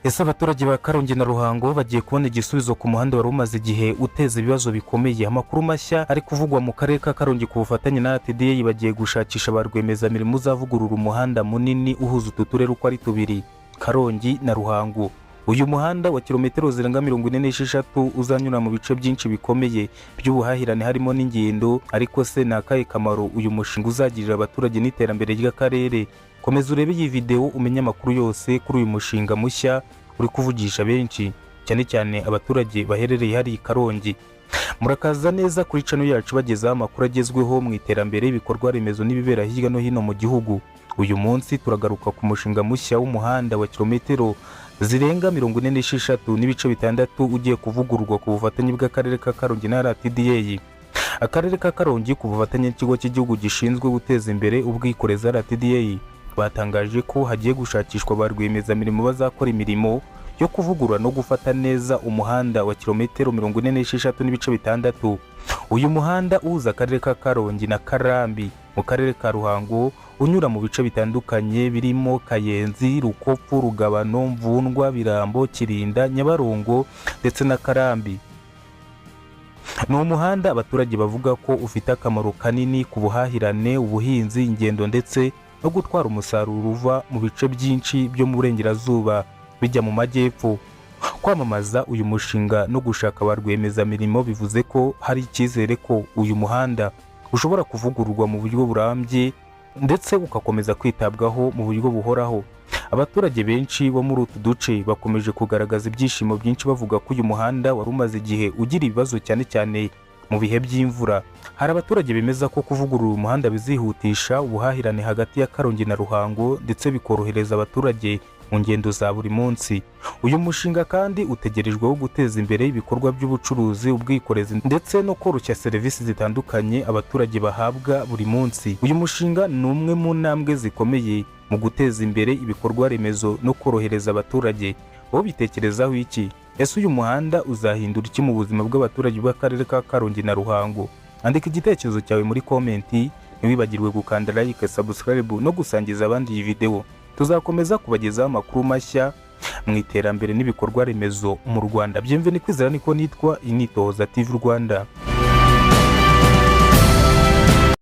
Ese abaturage ba Karongi na Ruhango bagiye kubona igisubizo ku muhanda wari umaze igihe uteza ibibazo bikomeye? Amakuru mashya ari kuvugwa mu karere ka Karongi: ku bufatanye na RTDA bagiye gushakisha ba rwiyemezamirimo uzavugurura umuhanda munini uhuza utu turere uko ari tubiri, Karongi na Ruhango. Uyu muhanda wa kilometero zirenga 46 uzanyura mu bice byinshi bikomeye by'ubuhahirane, harimo n'ingendo. Ariko se ni akahe kamaro uyu mushinga uzagirira abaturage n'iterambere ry'akarere? Komeza urebe iyi videwo umenye amakuru yose kuri uyu mushinga mushya uri kuvugisha benshi, cyane cyane abaturage baherereye hari i Karongi. Murakaza neza kuri channel yacu, bagezaho amakuru agezweho mu iterambere, ibikorwa remezo n'ibibera hirya no hino mu gihugu. Uyu munsi turagaruka ku mushinga mushya w'umuhanda wa kilometero zirenga 46.6 ugiye kuvugururwa ku bufatanye bw'akarere ka Karongi na RTDA. Akarere ka Karongi ku bufatanye n'ikigo cy'igihugu gishinzwe guteza imbere ubwikorezi, RTDA, batangaje ko hagiye gushakishwa ba rwiyemezamirimo bazakora imirimo yo kuvugurura no gufata neza umuhanda wa kilometero 46.6. Uyu muhanda uhuza akarere ka Karongi na Karambi mu karere ka Ruhango, unyura mu bice bitandukanye birimo Kayenzi, Rukopfu, Rugabano, Mvundwa, Birambo, Kirinda, Nyabarongo ndetse na Karambi. Ni umuhanda abaturage bavuga ko ufite akamaro kanini ku buhahirane, ubuhinzi, ingendo ndetse no gutwara umusaruro uva mu bice byinshi byo mu burengerazuba bijya mu majyepfo. Kwamamaza uyu mushinga no gushaka ba rwiyemezamirimo bivuze ko hari icyizere ko uyu muhanda ushobora kuvugururwa mu buryo burambye ndetse ugakomeza kwitabwaho mu buryo buhoraho. Abaturage benshi bo muri utu duce bakomeje kugaragaza ibyishimo byinshi, bavuga ko uyu muhanda wari umaze igihe ugira ibibazo, cyane cyane mu bihe by'imvura. Hari abaturage bemeza ko kuvugurura umuhanda bizihutisha ubuhahirane hagati ya Karongi na Ruhango ndetse bikorohereza abaturage mu ngendo za buri munsi. Uyu mushinga kandi utegerejweho guteza imbere ibikorwa by'ubucuruzi, ubwikorezi ndetse no koroshya serivisi zitandukanye abaturage bahabwa buri munsi. Uyu mushinga ni umwe mu ntambwe zikomeye mu guteza imbere ibikorwa remezo no korohereza abaturage. Wowe bitekerezaho iki? Ese uyu muhanda uzahindura iki mu buzima bw'abaturage bw'akarere ka Karongi na Ruhango? Andika igitekerezo cyawe muri comment. Ntiwibagirwe gukanda like, subscribe no gusangiza abandi iyi videwo. Tuzakomeza kubagezaho amakuru mashya mu iterambere n'ibikorwa remezo mu Rwanda. Byemve ni Kwizera niko nitwa, Initoza TV Rwanda.